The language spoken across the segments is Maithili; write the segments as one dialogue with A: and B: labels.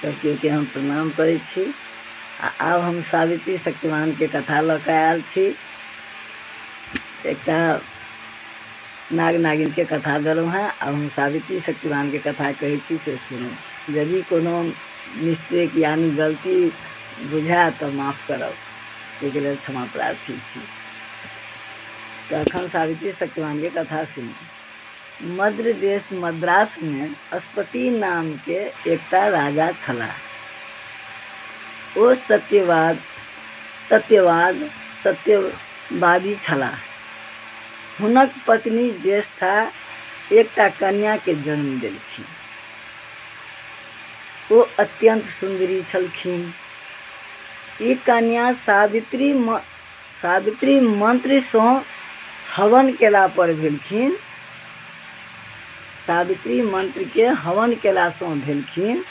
A: सबके हम प्रणाम करै छी। आ आब हम सावित्री शक्तिवानके कथा लऽ कऽ आयल छी। एकटा नाग नागिनके कथा देलहुँ हेँ, आब हम सावित्री शक्तिवानके कथा कहै छी, से सुनू। यदि कोनो मिस्टेक यानी गलती बुझाए तऽ माफ करब, एहिके लेल क्षमा प्रार्थी छी। तऽ एखन सावित्री शक्तिवानके कथा सुनू। मद्र देश मद्रासमे अस्पति नामके एकटा राजा छलाह। ओ सत्यवाद सत्यवाद सत्यवादी छलाह। हुनक पत्नी ज्येष्ठा एकटा कन्याके जन्म देलखिन। ओ अत्यंत सुन्दरी छलखिन। ई कन्या सावित्री मंत्रसँ हवन केला पर भेलखिन। सावित्री मंत्रके हवन केलासँ भेलखिन।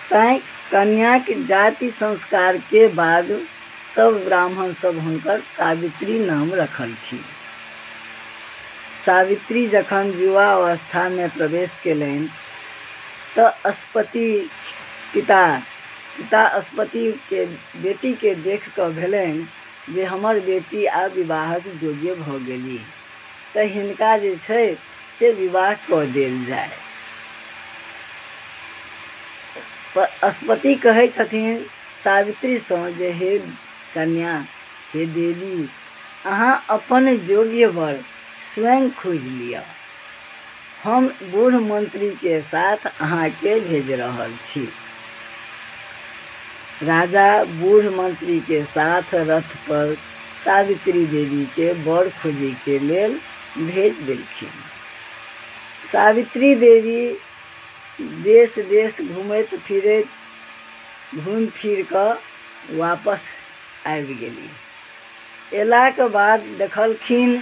A: तैँ कन्याके जाति संस्कार के बाद सब ब्राह्मण सब हुनकर सावित्री नाम रखलखिन। सावित्री जखन युवा अवस्थामे प्रवेश केलनि तऽ अस्पति पिता पिता अस्पति के बेटी के देख कऽ भेलनि जे हमर बेटी आब विवाहक योग्य भऽ गेली, तऽ हिनका जे छै से विवाह कऽ देल जाय। पर अस्पति कहै छथिन सावित्रीसँ जे हे कन्या, हे देवी, अहाँ अपन योग्य वर स्वयं खोजि लिअ, हम बूढ़ मंत्री के साथ अहाँके भेज रहल छी। राजा बूढ़ मंत्री के साथ रथ पर सावित्री देवी के वर खोजै के लेल भेज देलखिन। सावित्री देवी देश देश घूमैत फिरैत घूमि फिर कऽ वापस आबि गेली। अयलाके बाद देखलखिन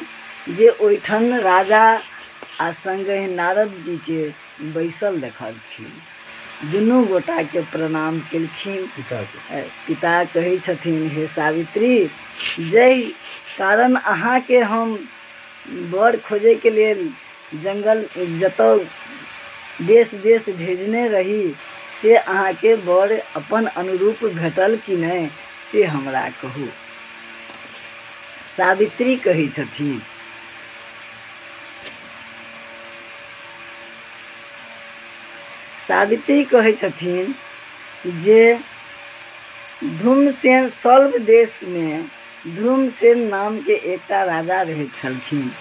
A: जे ओहिठाम राजा आ संगहि नारद जीके बैसल देखलखिन। दुनू गोटाके प्रणाम केलखिन। पिता कहै छथिन, हे सावित्री, जाहि कारण अहाँके हम वर खोजैके लेल जंगल जतऽ देश देश भेजने रही, से अहाँके वर अपन अनुरूप भेटल कि नहि से हमरा कहू। सावित्री कहै छथिन, सावित्री कहै छथिन जे ध्रुमसेन सल्व देशमे ध्रुमसेन नामके एकटा राजा रहैत छलखिन।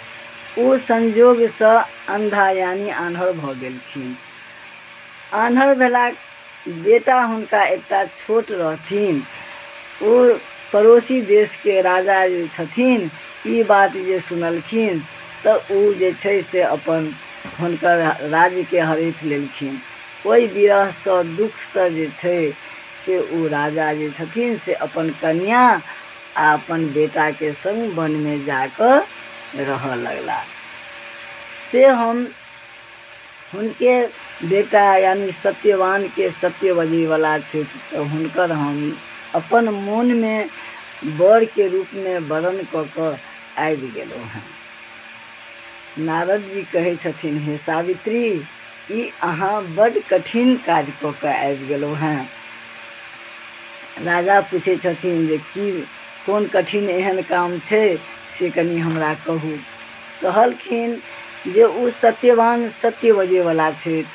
A: ओ संयोगसँ अंधा यानी आन्हर भऽ गेलखिन। आन्हर भेला बेटा हुनका एकटा छोट रहथिन। ओ पड़ोसी देशके राजा जे छथिन, ई बात जे सुनलखिन तऽ ओ जे छै से अपन हुनकर राज्यके हड़पि लेलखिन। ओहि विरहसँ दुःखसँ जे छै से ओ राजा जे छथिन से अपन कन्या आ अपन बेटाके संग वनमे जाकऽ रहऽ लगला। से हम हुनके बेटा यानी सत्यवानके सत्य बजैवला छथि, तऽ हुनकर हम अपन मोनमे वरके रूपमे वरण कऽ कऽ आबि गेलहुँ हेँ। नारद जी कहै छथिन, हे सावित्री, ई अहाँ बड्ड कठिन काज कऽ कऽ आबि गेलहुँ हेँ। राजा पूछै छथिन जे की कोन कठिन एहन काम छै से कनि हमरा कहू। कहलखिन जे ओ सत्यवान सत्य बजैवला छथि,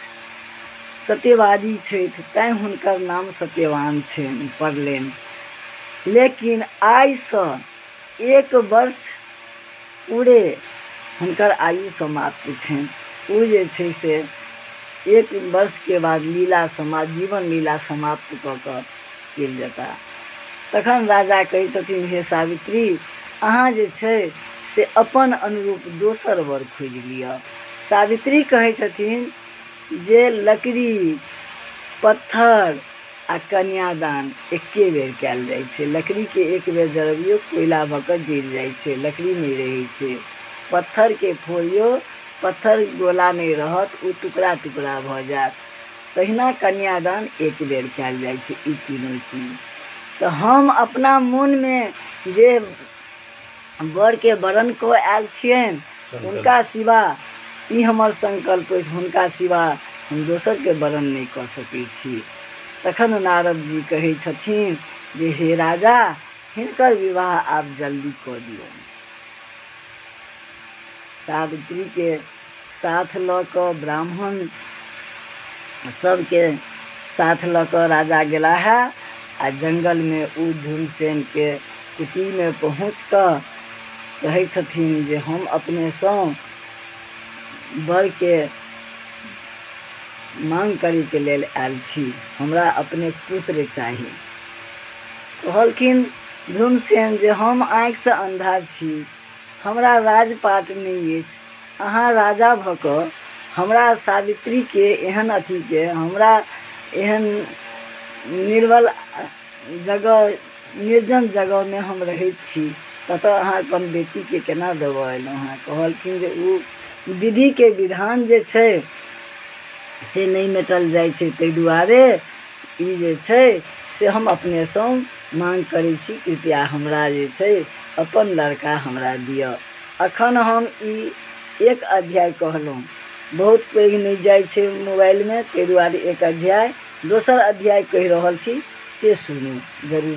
A: सत्यवादी छथि, तैँ हुनकर नाम सत्यवान छनि पड़लनि। लेकिन आइसँ 1 वर्ष पूरे हुनकर आयु समाप्त छनि। ओ जे छै से 1 वर्षके बाद लीला समाप्त, जीवन लीला समाप्त कऽ कऽ चलि जेता। तखन राजा कहै छथिन, हे सावित्री, अहाँ जे छै से अपन अनुरूप दोसर वर खोजि लिअ। सावित्री कहै छथिन जे लकड़ी, पत्थर आ कन्यादान एके बेर कयल जाइ छै। लकड़ीके एक बेर जरबियौ, कोयला भऽ कऽ जरि जाइ छै, लकड़ी नहि रहै छै। पत्थरके फोड़ियौ, पत्थर गोला नहि रहत, ओ टुकड़ा टुकड़ा भऽ जायत। तहिना कन्यादान एक बेर कयल जाइ छै। ई तीनू चीज तऽ हम अपना मोनमे जे वरके वरण कऽ आयल छियनि हुनका सिवा, ई हमर संकल्प अछि, हुनका सिवा हम दोसरके वरण नहि कऽ सकै छी। तखन नारद जी कहै छथिन जे हे राजा, हिनकर विवाह आब जल्दी कऽ दियौ। सावित्रीके साथ लऽ कऽ ब्राह्मण सबके साथ लऽ कऽ राजा गेला है आ जंगलमे ओ भीमसेनके कुटीमे पहुँच कऽ कहै छथिन जे हम अपनेसँ वरके मांग करैके लेल आयल छी, हमरा अपने पुत्र चाही। कहलखिन भीमसेन जे हम आँखिसँ अन्धा छी, हमरा राजपाट नहि अछि, अहाँ राजा भऽ कऽ हमरा सावित्रीके एहन अथीके, हमरा एहन निर्बल जगह, निर्जन जगहमे हम रहैत छी, ततऽ अहाँ अपन बेटीके केना देबऽ एलहुँ हेँ? कहलखिन जे ओ विधिके विधान जे छै से नहि मेटल जाइ छै, ताहि दुआरे ई जे छै से हम अपनेसँ मांग करै छी, कृपया हमरा जे छै अपन लड़का हमरा दिअ। अखन हम ई एक अध्याय कहलहुँ, बहुत पैघ नहि जाइ छै मोबाइलमे, ताहि दुआरे एक अध्याय, दोसर अध्याय कहि रहल छी से सुनू जरूर।